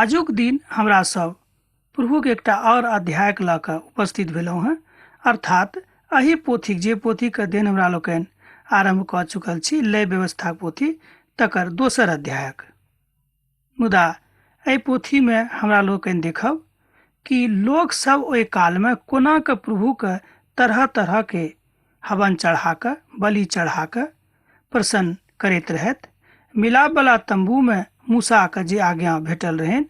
आजुक दिन हमरा सब प्रभुक एकटा आओर अध्यायक लऽ कऽ उपस्थित भेलहुँ हेँ, अर्थात एहि पोथीक जे पोथीक अध्ययन हमरा लोकनि आरम्भ कऽ चुकल छी, लय व्यवस्थाक पोथी, तकर दोसर अध्यायक। मुदा एहि पोथीमे हमरा लोकनि देखब कि लोकसभ ओहि कालमे कोना कऽ प्रभुके तरह तरहके हवन चढ़ा कऽ, बलि चढ़ा कऽ प्रसन्न करैत रहथि। मिलापवला तम्बूमे मूसाके जे आज्ञा भेटल रहनि,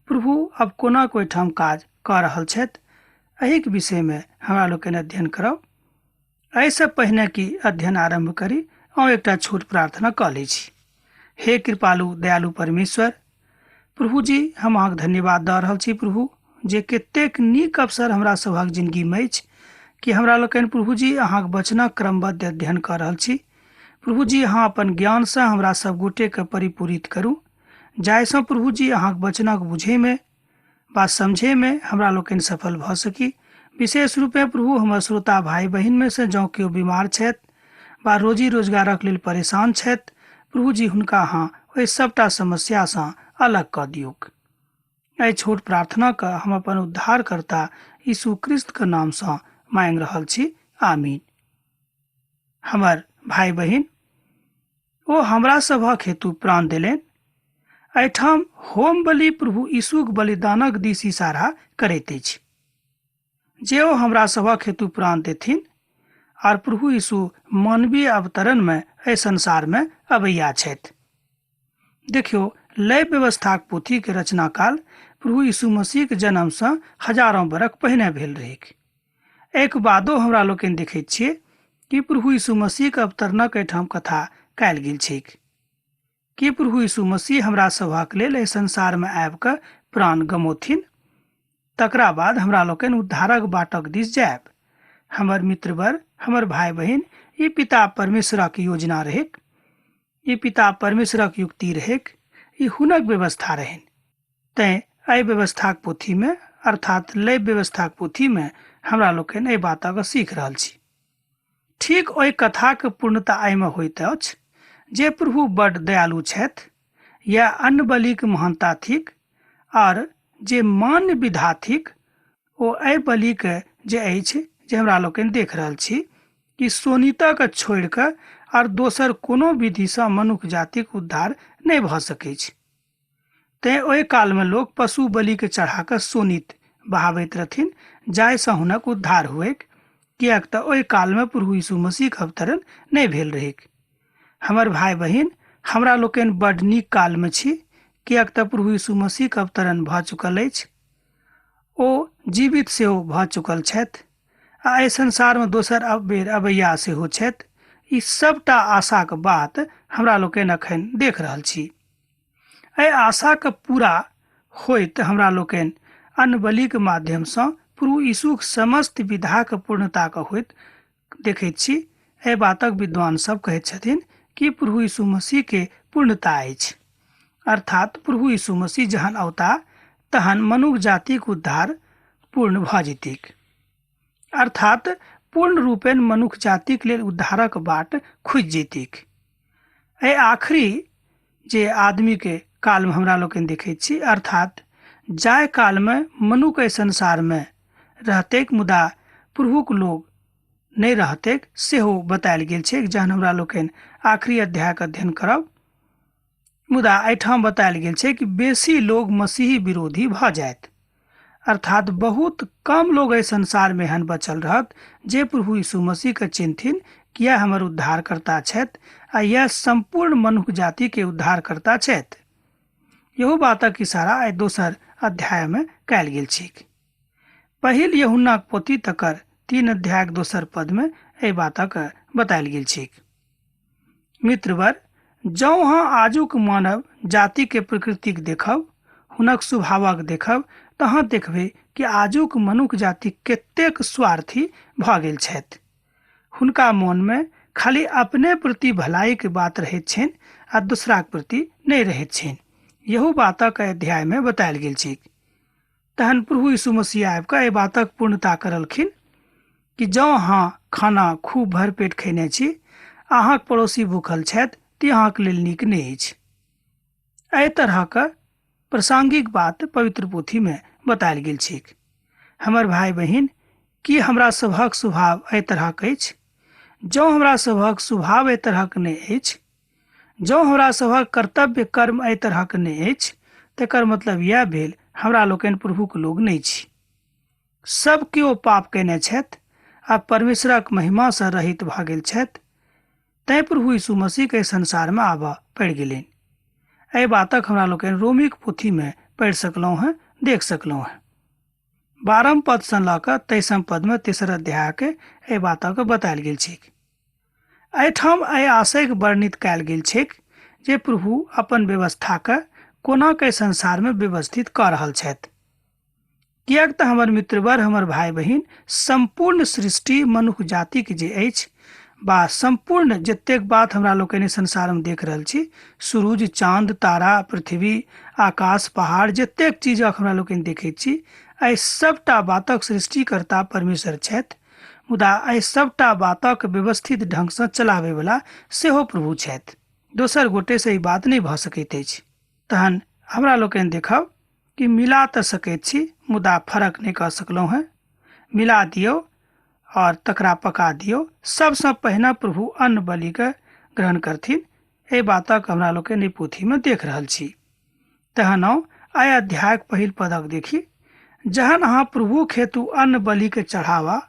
प्रभु अब कोना कऽ ओहिठाम काज कऽ रहल छथि, एहिके विषयमे हमरा लोकनि अध्ययन करब। एहिसँ पहिने कि अध्ययन आरम्भ करी, अहूँ एकटा छोट प्रार्थना कऽ लै छी। हे कृपालु दयालु परमेश्वर प्रभु जी, हम अहाँके धन्यवाद दऽ रहल छी प्रभु, जे कतेक नीक अवसर हमरा सभक जिंदगीमे अछि कि हमरा लोकनि प्रभु जी अहाँके वचनक क्रमबद्ध अध्ययन कऽ रहल छी। प्रभु जी, अहाँ अपन ज्ञानसँ हमरा सब गोटेके परिपूरित करू, जाहिसँ प्रभु जी अहाँके वचनक बुझैमे वा समझैमे हमरा लोकनि सफल भऽ सकी। विशेष रूपे प्रभु हमर श्रोता भाई बहिनमे से जँ केओ बीमार छथि वा रोजी रोजगारक लेल परेशान छथि, प्रभु जी हुनका अहाँ ओहि सबटा समस्यासँ अलग कऽ दियौक। एहि छोट प्रार्थनाके हम अपन उद्धारकर्ता यीशु क्रिस्तके नामसँ मांगि रहल छी, आमीन। हमर भाई बहिन, ओ हमरा सभक हेतु प्राण देलनि। एहिठाम होम बलि प्रभु यीशुक बलिदानक दिस इशारा करैत अछि, जे ओ हमरा सभक हेतु प्राण देथिन आर प्रभु यीशु मानवीय अवतरण मे एहि संसार मे अबैया छथि। देखियौ, लय व्यवस्थाक पोथी के रचना काल प्रभु यीशु मसीह के जन्म सँ हजारों बरख पहिने भेल रहैक। एहिके बादो हमरा लोकनि देखैत छियै कि प्रभु यीशु मसीह के अवतरणक एहिठाम कथा कयल गेल छैक कि प्रभु यीशु मसीह हमरा सभक लेल एहि संसार मे आबि कऽ प्राण गमौथिन, तकरा बाद हमरा लोकनि उद्धारक बाटक दिस जायब। हमर मित्रवर, हमर भाई बहिन, ई पिता परमेश्वरक योजना रहैक, ई पिता परमेश्वरक युक्ति रहैक, ई हुनक व्यवस्था रहनि। तैं एहि व्यवस्थाक पोथीमे, अर्थात लय व्यवस्थाक पोथीमे हमरा लोकनि एहि बातक सीख रहल छी। ठीक ओहि कथाक पूर्णता एहिमे होइत अछि जे प्रभु बड दयालु छथि, यैह अन्न बलिक महानता थिक, आर जे मान्य विधा थिक ओ एहि बलिक जे अछि जे हमरा लोकनि देख रहल छी कि शोणितक छोड़ि कऽ आर दोसर कोनो विधिसँ मनुख जातिक उद्धार नहि भऽ सकैछ। तें ओहि कालमे लोक पशु बलिके चढ़ा कऽ शोणित बहाबैत रहथिन, जाहिसँ हुनक उद्धार हुएक, किएक तऽ ओहि कालमे प्रभु यीशु मसीहक अवतरण नहि भेल रहैक। हमर भाई बहिन, हमरा लोकनि बड नीक कालमे छी, किएक तऽ प्रभु यीशु मसीहक अवतरण भऽ चुकल अछि, ओ जीवित सेहो भऽ चुकल छथि आ एहि संसारमे दोसर बेर अबैया सेहो छथि। ई सबटा आशाक बात हमरा लोकनि अखन देख रहल छी। एहि आशाक पूरा होइत हमरा लोकनि अन्न बलिक माध्यमसँ प्रभु यीशुक समस्त विधाक पूर्णताक होइत देखैत छी। एहि बातक विद्वान सब कहैत छथिन कि प्रभु यीशु मसीह के पूर्णता अछि, अर्थात प्रभु यीशु मसीह जहन अवता तहन मनुख जातिक उद्धार पूर्ण भऽ जेतैक, अर्थात पूर्ण रूपेण मनुख जातिक लेल उद्धारक बाट खुजि जेतैक। एहि आखिरी जे आदमीके कालमे हमरा लोकनि देखैत छी, अर्थात जाहि कालमे मनुख एहि संसारमे रहतैक मुदा प्रभुक लोग नहि रहतैक, सेहो बतायल गेल छैक जहन हमरा लोकनि आखिरी अध्यायक अध्ययन करब। मुदा एहिठाम बतायल गेल छै कि बेसी लोग मसीही विरोधी भऽ जायत, अर्थात बहुत कम लोग एहि संसारमे एहन बचल रहत जे प्रभु यीशु मसीहके चिन्हथिन कि यैह हमर उद्धारकर्ता छथि आ यैह सम्पूर्ण मनुख जातिके उद्धारकर्ता छथि। इहो बातक इशारा एहि दोसर अध्यायमे कयल गेल छैक। पहिल यूहन्नाक पोथी तकर 3 अध्यायक दोसर पदमे एहि बातक बतायल गेल छैक। मित्रवर, जँ अहाँ आजुक मानव जातिके प्रकृतिक देखब, हुनक स्वभावक देखब, तऽ अहाँ देखबै कि आजुक मनुख जाति कतेक स्वार्थी भऽ गेल छथि। हुनका मोनमे खाली अपने प्रति भलाइके बात रहैत छनि आ दोसराक प्रति नहि रहैत छनि। इहो बातक अध्यायमे बतायल गेल छैक। तहन प्रभु यीशु मसीह आबि कऽ एहि बातक पूर्णता करलखिन कि जँ अहाँ खाना खूब भरि पेट खयने छी, अहाँक पड़ोसी भूखल छथि, तऽ अहाँक लेल नीक नहि अछि। एहि तरहक प्रासंगिक बात पवित्र पोथीमे बतायल गेल छैक। हमर भाय बहिन, की हमरा सभक स्वभाव एहि तरहक अछि? जँ हमरा सभक स्वभाव एहि तरहक नहि अछि, जँ हमरा सभक कर्तव्य कर्म एहि तरहक नहि अछि, तकर मतलब इएह भेल हमरा लोकनि प्रभुक लोक नहि छी। सब केओ पाप कयने छथि आ परमेश्वरक महिमासँ रहित भऽ गेल छथि, तैँ प्रभु यीशु मसीहके एहि संसारमे आबऽ पड़ि गेलनि। एहि बातक हमरा लोकनि रोमीक पोथीमे पढ़ि सकलहुँ हेँ, देख सकलहुँ हेँ। 12 पदसँ लऽ कऽ 23 पदमे तेसर अध्यायके एहि बातक बतायल गेल छैक। एहिठाम एहि आशयके वर्णित कयल गेल छैक जे प्रभु अपन व्यवस्थाके कोना के संसारमे व्यवस्थित कऽ रहल छथि। किएक तऽ हमर मित्रवर, हमर भाय बहिन, सम्पूर्ण सृष्टि मनुख जातिके जे अछि बा सम्पूर्ण जतेक बात हमरा लोकनि संसारमे देख रहल छी, सूरुज, चाँद, तारा, पृथ्वी, आकाश, पहाड़, जतेक चीज हमरा लोकनि देखैत छी, एहि सबटा बातक सृष्टिकर्ता परमेश्वर छथि। मुदा एहि सबटा बातक व्यवस्थित ढंगसँ चलाबैवला सेहो प्रभु छथि। दोसर गोटेसँ ई बात नहि भऽ सकैत अछि। तहन हमरा लोकनि देखब कि मिला तऽ सकैत छी मुदा फरक नहि कऽ सकलहुँ हेँ। मिला दियौ और तकरा पका दियौ। सबसँ पहिने प्रभु अन्न बलिके ग्रहण करथिन, एहि बातक हमरा लोकनि एहि पोथीमे देख रहल छी। तहन आउ एहि अध्यायक पहिल पदक देखी। जहन अहाँ प्रभुक हेतु अन्न बलिके चढ़ावा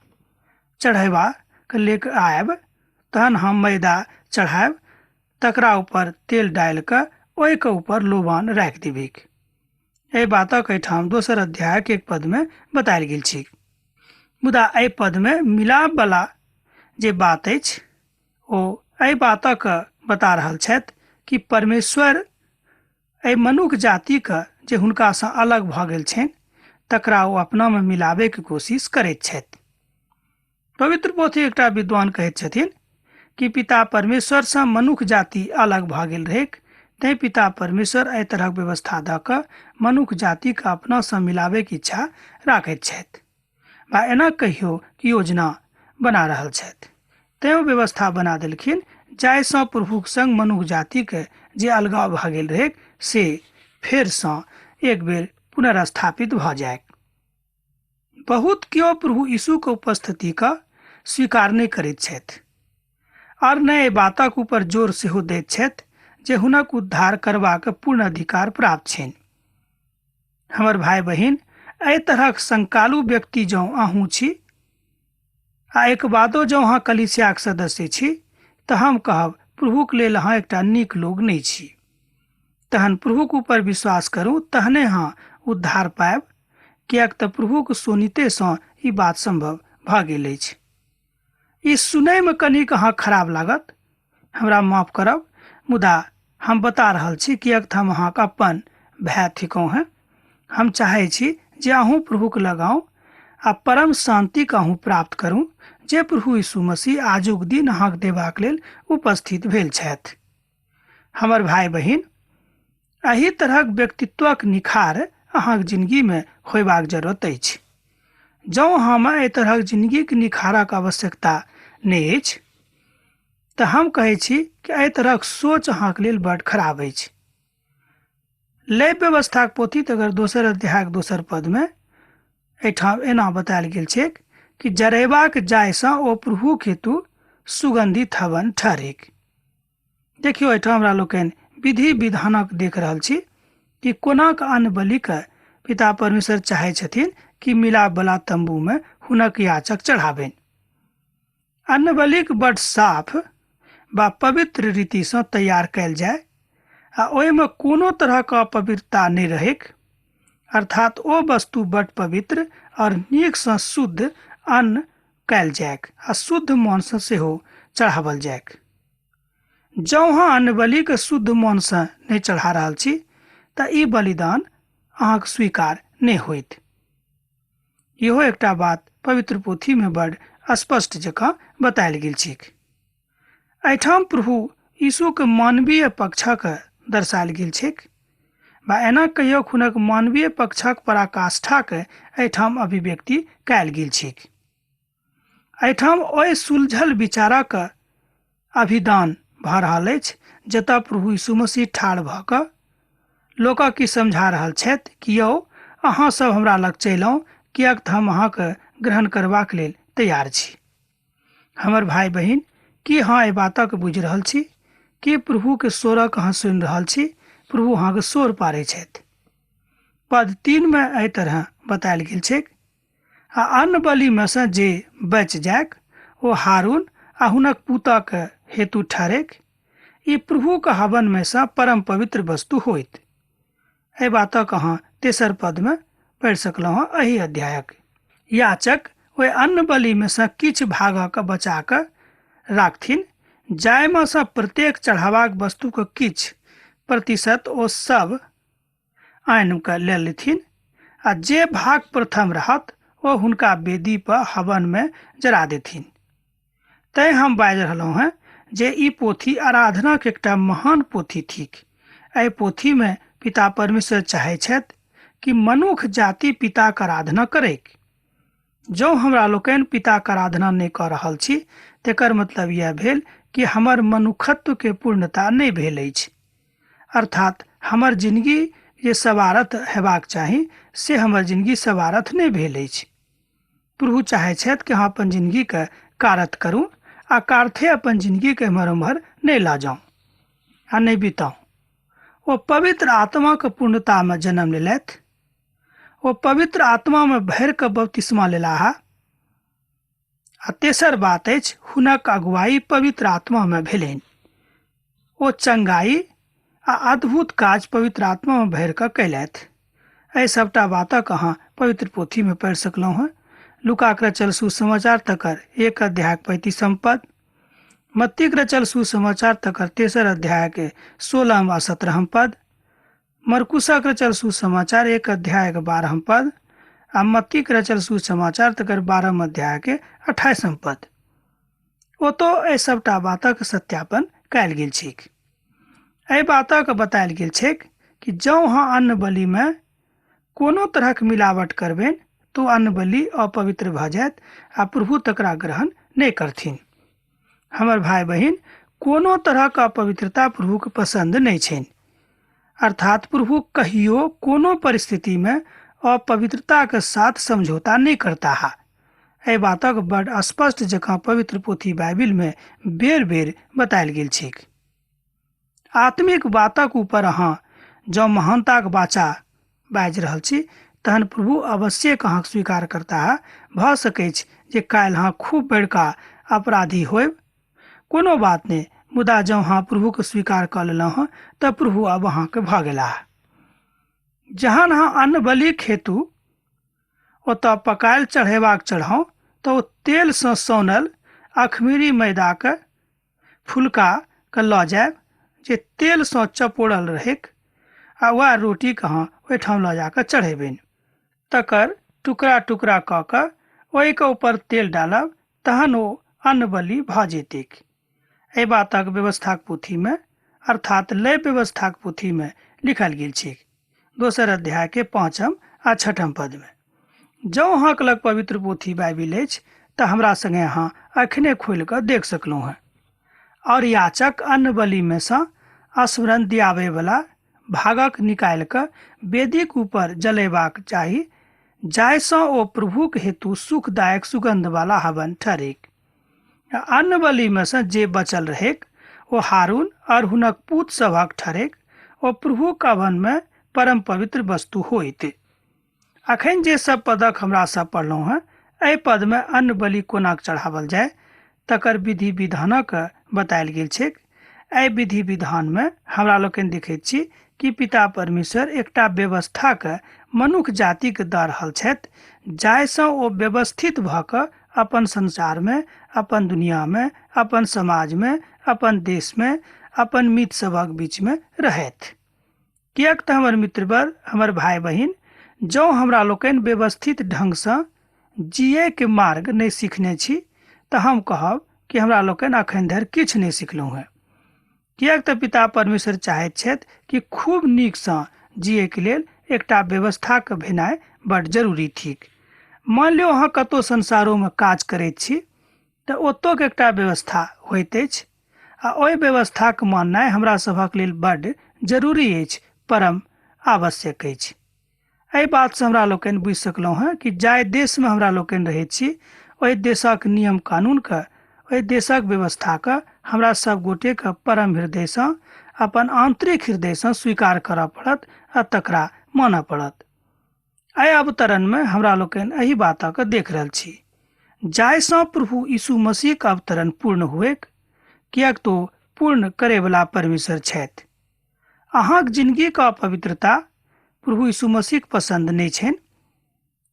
चढ़ेबा के लेके आयब, तहन हम मैदा चढ़ायब, तकरा ऊपर तेल डालि कऽ ओहिके ऊपर लोबान राखि देबैक। एहि बातक एहिठाम दोसर अध्यायक एक पदमे बतायल गेल छै। मुदा एहि पदमे मिलाप वाला जे बात अछि ओ एहि बातक बता रहल छथि कि परमेश्वर एहि मनुख जातिके जे हुनकासँ अलग भऽ गेल छनि तकरा ओ अपनामे मिलाबैके कोशिश करैत छथि। पवित्र पोथी एकटा विद्वान कहैत छथिन कि पिता परमेश्वरसँ मनुख जाति अलग भऽ गेल रहैक, तैँ पिता परमेश्वर एहि तरहक व्यवस्था दऽ कऽ मनुख जातिके अपनासँ मिलाबैके इच्छा राखैत छथि बा एना कहियो कि योजना बना रहल छथि। तैँ ओ व्यवस्था बना देलखिन जाहिसँ प्रभुक संग मनुख जातिके जे अलगाव भऽ गेल रहैक से फेरसँ एक बेर पुनर्स्थापित भऽ जाय। बहुत केओ प्रभु यीशुके उपस्थितिके स्वीकार नहि करैत छथि और नहि एहि बातक ऊपर जोर सेहो दैत छथि जे हुनक उद्धार करबाक पूर्ण अधिकार प्राप्त छनि। हमर भाय बहिन, एहि तरहक शंकालु व्यक्ति जँ अहूँ छी आ एक बादो जँ अहाँ कलीसियाक सदस्य छी तऽ हम कहब प्रभुक लेल अहाँ एकटा नीक लोक नहि छी। तहन प्रभुक ऊपर विश्वास करू, तहने अहाँ उद्धार पायब, किएक तऽ प्रभुक सोनितेसँ ई बात सम्भव भऽ गेल अछि। ई सुनैमे कनिक अहाँ खराब लागत, हमरा माफ करब, मुदा हम बता रहल छी किएक तऽ हम अहाँके अपन भाय थिकहुँ हेँ। हम चाहै छी जे अहूँ प्रभुक लगाउ आ परम शान्तिके अहूँ प्राप्त करू जे प्रभु यीशु मसीह आजुक दिन अहाँके देबाक लेल उपस्थित भेल छथि। हमर भाय बहिन, एहि तरहक व्यक्तित्वक निखार अहाँक जिंदगीमे होयबाक जरूरत अछि। जँ अहाँमे एहि तरहक जिंदगीक निखारक आवश्यकता नहि अछि तऽ हम कहै छी कि एहि तरहक सोच अहाँके लेल बड्ड खराब अछि। लय व्यवस्थाक पोथी तकर दोसर अध्यायक दोसर पदमे एहिठाम एना बतायल गेल छैक कि जरेबाक जायसँ ओ प्रभुक हेतु सुगन्धित हवन ठहरेक। देखियौ, एहिठाम हमरा लोकनि विधि विधानक देख रहल छी कि कोनाक अन्न बलिके पिता परमेश्वर चाहै छथिन कि मिलापवला तम्बूमे हुनक याचक चढ़ाबनि। अन्न बलिक बड साफ बा पवित्र रीतिसँ तैयार कयल जाय आ ओहिमे कोनो तरहक अपवित्रता नहि रहैक, अर्थात ओ वस्तु बड पवित्र और नीकसँ शुद्ध अन्न कयल जायक आ शुद्ध मोनसँ सेहो चढ़ावल जायक। जँ अहाँ अन्न बलिके शुद्ध मोनसँ नहि चढ़ा रहल छी तऽ ई बलिदान अहाँके स्वीकार नहि होइत। इहो एकटा बात पवित्र पोथीमे बड स्पष्ट जकाँ बतायल गेल छैक। एहिठाम प्रभु यीशुके मानवीय पक्षक दर्शायल गेल छैक बा एना कहियो हुनक मानवीय पक्षक पराकाष्ठाके एहिठाम अभिव्यक्ति कयल गेल छैक। एहिठाम ओहि सुलझल विचारक अभिदान भऽ रहल अछि जतऽ प्रभु यीशु मसीह ठाढ़ भऽ कऽ लोकक ई समझा रहल छथि कि यौ अहाँ सब हमरा लग चलि आउ, किएक तऽ हम अहाँके ग्रहण करबाक लेल तैयार छी। हमर भाय बहिन, की अहाँ एहि बातक बुझि रहल छी? की प्रभुके स्वरक अहाँ सुनि रहल छी? प्रभु अहाँके स्वर पारै छथि। पद 3 मे एहि तरह बतायल गेल छैक, आ अन्न बलिमे सँ जे बचि जायक ओ हारून आ हुनक पुतक हेतु ठहरैक। ई प्रभुक हवनमे सँ परम पवित्र वस्तु होइत। एहि बातक अहाँ तेसर पदमे पढ़ि सकलहुँ हँ एहि अध्यायक। याचक ओहि अन्न बलिमे सँ किछु भागक बचा कऽ राखथिन, जाहिमे सँ प्रत्येक चढ़ावाक वस्तुक किछु प्रतिशत ओ सब आनि कऽ लऽ लेथिन, आ जे भाग प्रथम रहत ओ हुनका वेदी पर हवनमे जरा देथिन। तैं हम बाजि रहलहुँ हेँ जे ई पोथी आराधनाक एकटा महान पोथी थिक। एहि पोथीमे पिता परमेश्वर चाहै छथि कि मनुख जाति पिताक आराधना करैक। जँ हमरा लोकनि पिताक आराधना नहि कऽ रहल छी तेकर मतलब इएह भेल कि हमर मनुखत्वके पूर्णता नहि भेल अछि, अर्थात हमर जिनगी जे सवारथ हेबाक चाही से हमर जिनगी सवारथ नहि भेल अछि। प्रभु चाहै छथि कि अहाँ अपन जिनगीके कारथ करू आ कार्थे अपन जिनगीके एम्हर ओम्हर नहि लऽ जाउ आ नहि बिताउ। ओ पवित्र आत्माके पूर्णतामे जन्म लेलथि, ओ पवित्र आत्मामे भरि कऽ बपतिस्मा लेलाह, आ तेसर बात अछि हुनक अगुवाई पवित्र आत्मामे भेलनि। ओ चंगाई आ अद्भुत काज पवित्र आत्मामे भरि कऽ कयलथि। एहि सबटा बातक अहाँ पवित्र पोथीमे पढ़ि सकलहुँ हँ। लूकाक रचल सुसमाचार तकर 1 अध्यायक 35 पद, मत्तीक रचल सुसमाचार तकर 3 अध्यायक 16 आ 17 पद, मरकुसक रचल सुसमाचार 1 अध्यायक 12 पद आ मत्तीक रचल सुसमाचार तकर 12 अध्यायक 28 पद। ओतौ एहि सबटा बातक सत्यापन कयल गेल छैक। एहि बातक बतायल गेल छैक कि जँ अहाँ अन्न बलिमे कोनो तरहक मिलावट करबनि तऽ अन्न बलि अपवित्र भऽ जायत आ प्रभु तकरा ग्रहण नहि करथिन। हमर भाय बहिन, कोनो तरहक अपवित्रता प्रभुके पसन्द नहि छनि, अर्थात प्रभु कहियो कोनो परिस्थितिमे अपवित्रताके साथ समझौता नहि करताह। एहि बातक बड स्पष्ट जकाँ पवित्र पोथी बाइबिलमे बेर बेर बतायल गेल छैक। आत्मिक बातक ऊपर अहाँ जँ महानताक वाचा बाजि रहल छी तहन प्रभु अवश्ये अहाँक स्वीकार करताह। भऽ सकैछ जे काल्हि अहाँ खूब बड़का अपराधी होयब, कोनो बात नहि, मुदा जँ अहाँ प्रभुके स्वीकार कऽ लेलहुँ हँ तऽ प्रभु अब अहाँके भऽ गेलाह। जहन अहाँ अन्न बलिक हेतु ओतऽ पकायल चढ़ेबाक चढ़ाउ तऽ ओ तेलसँ सौनल अखमीरी मैदाक फुलका के लऽ जायब जे तेलसँ चपोड़ल रहैक, आ वएह रोटीके अहाँ ओहिठाम लऽ जाकऽ चढ़ेबनि। तकर टुकड़ा टुकड़ा कऽ कऽ ओहिके ऊपर तेल डालब, तहन ओ अन्न बलि भऽ जेतैक। एहि बातक व्यवस्थाक पोथीमे अर्थात लय व्यवस्थाक पोथीमे लिखल गेल छैक, 2 अध्यायके 5 आ 6 पदमे। जँ अहाँके लग पवित्र पोथी बाइबिल अछि तऽ हमरा सङ्गे अहाँ अखने खोलि कऽ देख सकलहुँ हँ। और याचक अन्न बलिमे सँ स्मरण दियाबैवला भागक निकालि कऽ वेदीक ऊपर जलेबाक चाही, जाहिसँ ओ प्रभुक हेतु सुखदायक सुगन्धवला हवन ठहरैक। अन्न बलिमे सँ जे बचल रहैक ओ हारून और हुनक पूत सभक ठहरैक, ओ प्रभुक हवनमे परम पवित्र वस्तु होइत। अखन जे सब पदक हमरा सब पढ़लहुँ हँ, एहि पदमे अन्न बलि कोना चढ़ावल जाय तकर विधि विधानक बतायल गेल छैक। एहि विधि विधानमे हमरा लोकनि देखैत छी कि पिता परमेश्वर एकटा व्यवस्थाके मनुख जातिके दऽ रहल छथि, जाहिसँ ओ व्यवस्थित भऽ कऽ अपन संसारमे, अपन दुनियामे, अपन समाजमे, अपन देशमे, अपन मित्र सभक बीचमे रहथि। किएक तऽ हमर मित्रवर, हमर भाय बहिन, जँ हमरा लोकनि व्यवस्थित ढङ्गसँ जियैके मार्ग नहि सीखने छी तऽ हम कहब कि हमरा लोकनि अखन धरि किछु नहि सिखलहुँ हेँ। किएक तऽ पिता परमेश्वर चाहैत छथि कि खूब नीकसँ जियैके लेल एकटा व्यवस्थाके भेनाइ बड्ड जरूरी थिक। मानि लियौ अहाँ कतहु संसारोमे काज करैत छी तऽ ओतौके एकटा व्यवस्था होइत अछि आ ओहि व्यवस्थाके माननाइ हमरा सभक लेल बड्ड जरूरी अछि, परम आवश्यक अछि। एहि बातसँ हमरा लोकनि बुझि सकलहुँ हेँ कि जाहि देशमे हमरा लोकनि रहैत छी ओहि देशक नियम कानूनके, ओहि देशक व्यवस्थाके हमरा सब गोटेके परम हृदयसँ, अपन आन्तरिक हृदयसँ स्वीकार करऽ पड़त आ तकरा मानऽ पड़त। एहि अवतरणमे हमरा लोकनि एहि बातके देख रहल छी, जाहिसँ प्रभु यीशु मसीहक अवतरण पूर्ण हुएक, किएक तो पूर्ण करैवला परमेश्वर छथि। अहाँक जिनगीके अपवित्रता प्रभु यीशु मसीहक पसन्द नहि छनि,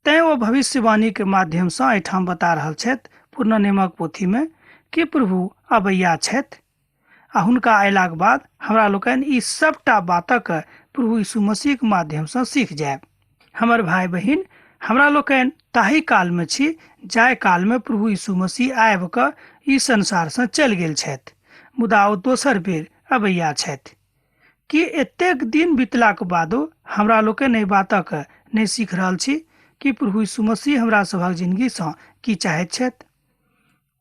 तैँ ओ भविष्यवाणीके माध्यमसँ एहिठाम बता रहल छथि पूर्ण नियमक पोथीमे कि प्रभु अबैया छथि आ हुनका अयलाक बाद हमरा लोकनि ई सबटा बातक प्रभु यीशु मसीहक माध्यमसँ सीख जायब। हमर भाय बहिन, हमरा लोकनि ताहि कालमे छी जाहि कालमे प्रभु यीशु मसीह आबि कऽ ई संसारसँ चलि गेल छथि, मुदा ओ दोसर बेर अबैया छथि। की एतेक दिन बितलाक बादो हमरा लोकनि एहि बातक नहि सीख रहल छी कि प्रभु यीशु मसीह हमरा सभक जिनगीसँ की चाहैत छथि?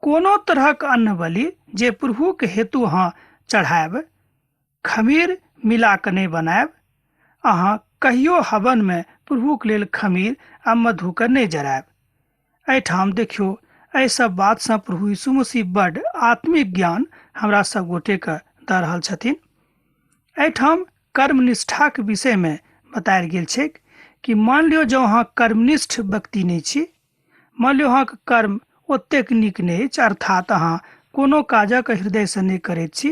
कोनो तरहक अन्न बलि जे प्रभुक हेतु अहाँ चढ़ायब, खमीर मिला कऽ नहि बनायब। अहाँ कहियो हवनमे प्रभुक लेल खमीर आ मधुके नहि जरायब। एहिठाम देखियौ, एहि सब बातसँ प्रभु यीशु मसीह बड्ड आत्मिक ज्ञान हमरा सब गोटेके दऽ रहल छथिन। एहिठाम कर्मनिष्ठाक विषयमे बतायल गेल छैक कि मान लियौ जँ अहाँ कर्मनिष्ठ व्यक्ति नहि छी, मान लियौ अहाँके कर्म ओतेक नीक नहि अछि, अर्थात अहाँ कोनो काजक हृदयसँ नहि करैत छी,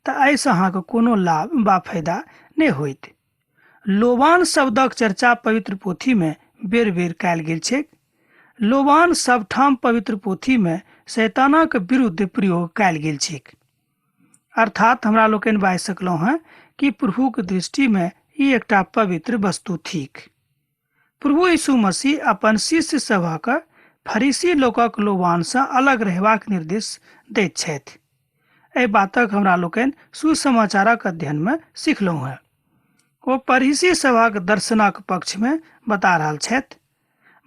तऽ एहिसँ अहाँके कोनो लाभ वा फायदा नहि होइत। लोबान शब्दक चर्चा पवित्र पोथीमे बेर बेर कयल गेल छैक। लोबान सबठाम पवित्र पोथीमे शैतानक विरुद्ध प्रयोग कयल गेल छैक। अर्थात हमरा लोकनि बाजि सकलहुँ हेँ कि प्रभुक दृष्टिमे ई एकटा पवित्र वस्तु थिक। प्रभु यीशु मसीह अपन शिष्य सभक फरीसी लोकक लोबानसँ अलग रहबाक निर्देश दैत छथि। एहि बातक हमरा लोकनि सुसमाचारक अध्ययनमे सिखलहुँ हेँ। ओ फरीसी सभक दर्शनक पक्षमे बता रहल छथि।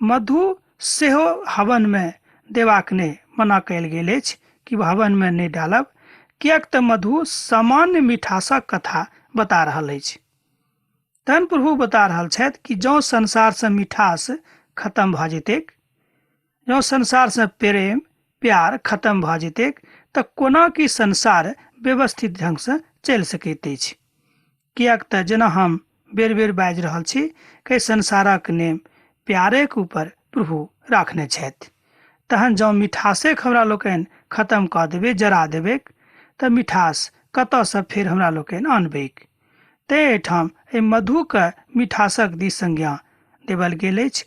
मधु सेहो हवनमे देबाक नहि मना कयल गेल अछि कि हवनमे नहि डालब, किएक तऽ मधु सामान्य मिठासक कथा बता रहल अछि। तहन प्रभु बता रहल छथि कि जँ संसारसँ मिठास खतम भऽ जेतैक, जँ संसारसँ प्रेम प्यार खतम भऽ जेतैक, तऽ कोना कि संसार व्यवस्थित ढङ्गसँ चलि सकैत अछि? किएक तऽ जेना हम बेर बेर बाजि रहल छी कि संसारक नेम प्यारेके ऊपर प्रभु राखने छथि। तहन जँ मिठासेके हमरा लोकनि खतम कऽ देबै, जरा देबै, तऽ मिठास कतऽसँ फेर हमरा लोकनि आनबैक? तेँ एहिठाम एहि मधुके मिठासक दिस संज्ञा देवल गेल अछि।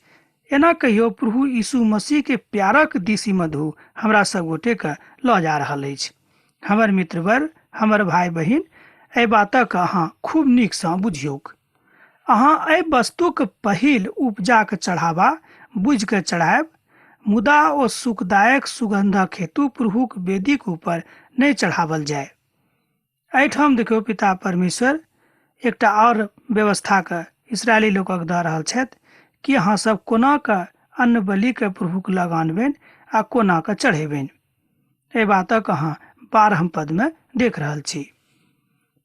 एना कहियो प्रभु यीशु मसीहके प्यारक दिस ई मधु हमरा सब गोटेके लऽ जा रहल अछि। हमर मित्रवर, हमर भाय बहिन, एहि बातक अहाँ खूब नीकसँ बुझियौक। अहाँ एहि वस्तुक पहिल उपजाक चढ़ावा बुझि कऽ चढ़ायब, मुदा ओ सुखदायक सुगन्धक हेतु प्रभुक वेदीक ऊपर नहि चढ़ावल जाय। एहिठाम देखियौ, पिता परमेश्वर एकटा आओर व्यवस्थाके इसराइली लोकक दऽ रहल छथि कि अहाँ सब कोना कऽ अन्न बलिके प्रभुक लग आनबनि आ कोना कऽ चढ़ेबनि। एहि बातक अहाँ 12 पदमे देख रहल छी।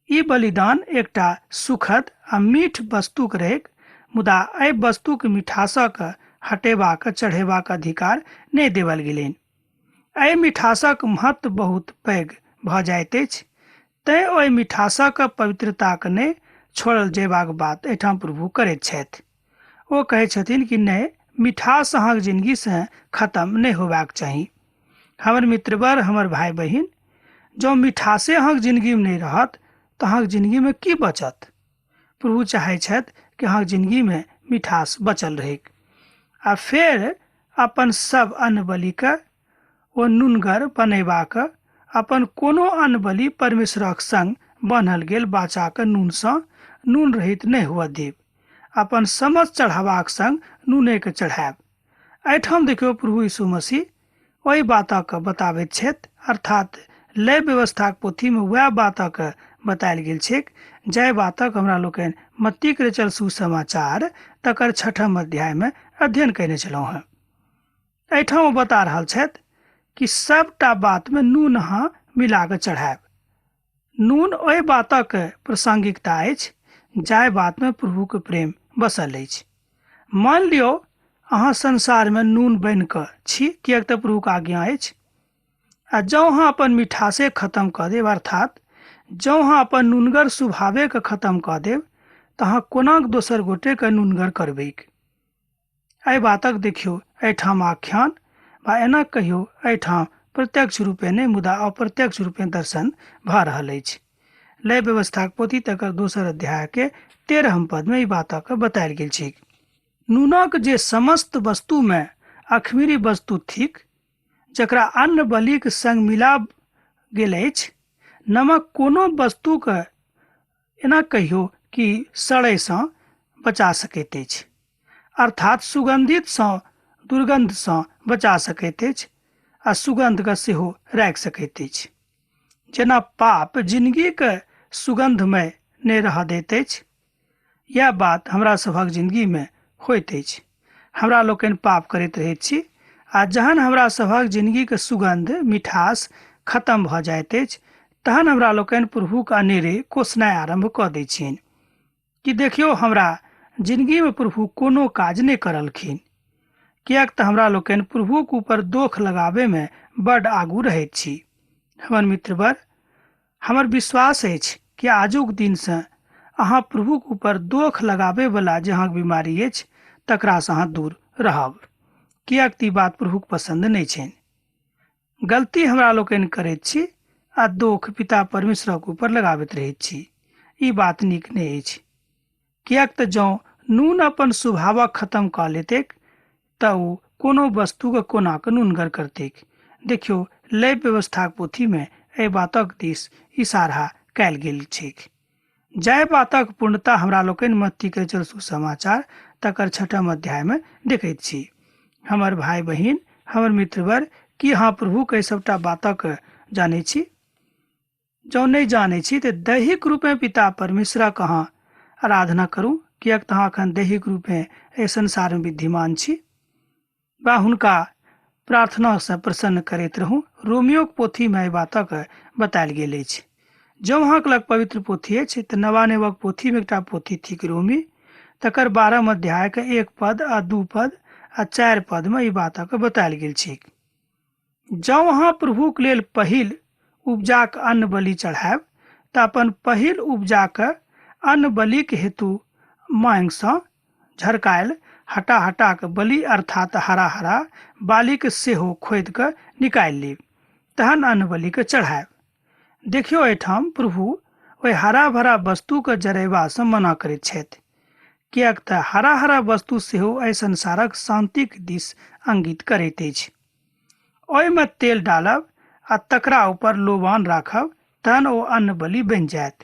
ई बलिदान एकटा सुखद आ मीठ वस्तुक रहैक, मुदा एहि वस्तुक मिठासक हटेबाक चढ़ेबाक अधिकार नहि देवल गेलनि। एहि मिठासक महत्व बहुत पैघ भऽ जाइत अछि, तैँ ओहि मिठासक पवित्रताक नहि छोड़ल जयबाक बात एहिठाम प्रभु करैत छथि। ओ कहै छथिन कि नहि, मिठास अहाँक जिनगीसँ खतम नहि होबाक चाही। हमर मित्रवर, हमर भाय बहिन, जँ मिठासे अहाँक जिनगीमे नहि रहत तऽ अहाँक जिनगीमे की बचत? प्रभु चाहै छथि कि अहाँक जिनगीमे मिठास बचल रहैक। आ फेर अपन सब अन्न बलिके ओ नुनगर बनेबाक अपन कोनो अन्न बलि परमेश्वरक संग बान्हल गेल बाचाक नूनसँ नून रहित नहि हुअ देब। अपन समस्त चढ़ावाक संग नूनेके चढ़ायब। एहिठाम देखियौ, प्रभु यीशु मसीह ओहि बातक बताबैत छथि, अर्थात लय व्यवस्थाक पोथीमे वएह बातक बतायल गेल छैक जाहि बातक हमरा लोकनि मत्तीक रचल सुसमाचार तकर 6म अध्यायमे अध्ययन कयने छलहुँ हेँ। एहिठाम ओ बता रहल छथि कि सबटा बातमे नून अहाँ मिला कऽ चढ़ायब। नून ओहि बातक प्रासंगिकता अछि जाहि बातमे प्रभुक प्रेम बसल अछि। मानि लियौ अहाँ संसारमे नून बनि कऽ छी, किएक तऽ प्रभुक आज्ञा अछि। आ जँ अहाँ अपन मिठासे खतम कऽ देब, अर्थात जँ अहाँ अपन नूनगर स्वभावेके खतम कऽ देब, तऽ अहाँ कोना दोसर गोटेके नूनगर करबैक? एहि बातक देखियौ एहिठाम आख्यान वा एना कहियौ एहिठाम प्रत्यक्ष रूपे नहि मुदा अप्रत्यक्ष रूपे दर्शन भऽ रहल अछि। लय व्यवस्थाक पोथी तकर दोसर अध्याय के 13 पदमे ई बातक बतायल गेल छैक। नूनक जे समस्त वस्तुमे अखमीरी वस्तु थिक, जकरा अन्न बलिक संग मिला गेल अछि, नमक कोनो वस्तुके एना कहियौ कि सड़यसँ बचा सकैत अछि, अर्थात सुगन्धितसँ दुर्गन्धसँ बचा सकैत अछि आ सुगन्धके सेहो राखि सकैत अछि। जेना पाप जिनगीके सुगन्धमय नहि रहऽ दैत अछि, इएह बात हमरा सभक जिनगीमे होइत अछि। हमरा लोकनि पाप करैत रहैत छी आ जहन हमरा सभक जिनगीके सुगन्ध मिठास खतम भऽ जाइत अछि, तहन हमरा लोकनि प्रभुक अनेरे कोसनाइ आरम्भ कऽ दै छियनि कि देखियौ हमरा जिनगीमे प्रभु कोनो काज नहि करलखिन, किएक तऽ हमरा लोकनि प्रभुक ऊपर दोख लगाबैमे बड्ड आगू रहैत छी। हमर मित्रवर, हमर विश्वास अछि कि आजुक दिनसँ अहाँ प्रभुक ऊपर दोख लगाबैवला जे अहाँके बीमारी अछि तकरासँ अहाँ दूर रहब, किएक तऽ ई बात प्रभुक पसन्द नहि छनि। गलती हमरा लोकनि करैत छी आ दोख पिता परमेश्वरक ऊपर लगाबैत रहैत छी। ई बात नीक नहि अछि, किएक तऽ जँ नून अपन स्वभावक खतम कऽ लेतैक तऽ ओ कोनो वस्तुके कोना कऽ नूनगर करतैक। देखियौ लय व्यवस्थाक पोथीमे एहि बातक दिस इशारा कयल गेल छैक। जाहि बातक पूर्णता हमरा लोकनि मत्तीके रचल सुसमाचार तकर 6 अध्यायमे देखैत छी। हमर भाय बहिन, हमर मित्रवर, की अहाँ प्रभुक एहि सभटा बातक जानै छी? जँ नहि जानै छी तऽ दैहिक रूपे पिता परमेश्वरक अहाँ आराधना करू, किएक तऽ अहाँ एखन दैहिक रूपे एहि संसारमे विद्यमान छी, वा हुनका प्रार्थनासँ प्रसन्न करैत रहू। रोमियोक पोथीमे एहि बातक बतायल गेल अछि। जँ अहाँके लग पवित्र पोथी अछि तऽ नवानेवक पोथीमे एकटा पोथी थिक रोमी, तकर 12 अध्यायके 1 पद आ 2 पद आ 4 पदमे ई बातक बतायल गेल छैक। जँ अहाँ प्रभुक लेल पहिल उपजाक अन्न बलि चढ़ायब तऽ अपन पहिल उपजाक अन्न बलिक हेतु मांगसँ झरकायल हटा हटा कऽ बलि अर्थात हरा हरा बालिक सेहो खोदि कऽ निकालि लेब, तहन अन्न बलिके चढ़ायब। देखियौ एहिठाम प्रभु ओहि हरा भरा वस्तुके जरेबासँ मना करैत छथि, किएक तऽ हरा हरा वस्तु सेहो एहि संसारक शान्तिक दिस अंगित करैत अछि। ओहिमे तेल डालब आ तकरा ऊपर लोबान राखब, तहन ओ अन्न बलि बनि जायत।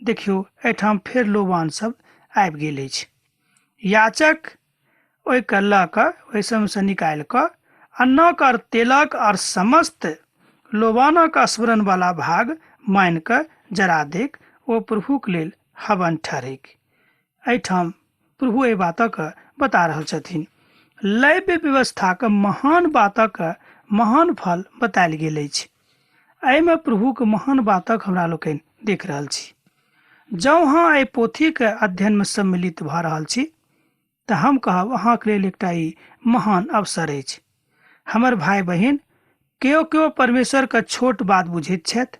देखियौ एहिठाम फेर लोबान शब्द आबि गेल अछि। याचक ओहिके लऽ कऽ ओहि समयसँ निकालि कऽ अन्नक आओर तेलक आओर समस्त लोबानक स्मरणवला भाग मानि कऽ जरा दैक, ओ प्रभुक लेल हवन ठहरैक। एहिठाम प्रभु एहि बातक बता रहल छथिन। लैव्य व्यवस्थाक महान बातक महान फल बतायल गेल अछि। एहिमे प्रभुक महान बातक हमरा लोकनि देख रहल छी। जँ अहाँ एहि पोथीके अध्ययनमे सम्मिलित भऽ रहल छी तऽ हम कहब अहाँके लेल एकटा ई महान अवसर अछि। हमर भाय बहिन, केओ केओ परमेश्वरके छोट बात बुझैत छथि,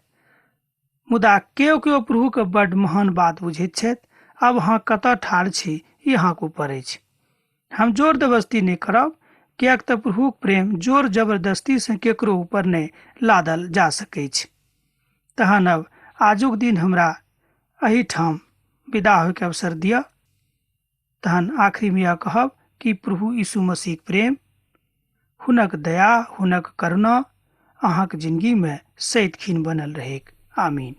मुदा केओ केओ प्रभुके बड्ड महान बात बुझैत छथि। आब अहाँ कतऽ ठाढ़ छी ई अहाँके ऊपर अछि। हम जोर जबरदस्ती नहि करब, किएक तऽ प्रभुक प्रेम जोर जबरदस्तीसँ केकरो ऊपर नहि लादल जा सकैछ। तहन अब आजुक दिन हमरा एहिठाम विदा होइके अवसर दिअ। तहन आखिरीमे यह कहब कि प्रभु यीशु मसीहक प्रेम, हुनक दया, हुनक करुणा अहाँक जिंदगीमे सदिखन बनल रहेक। आमीन।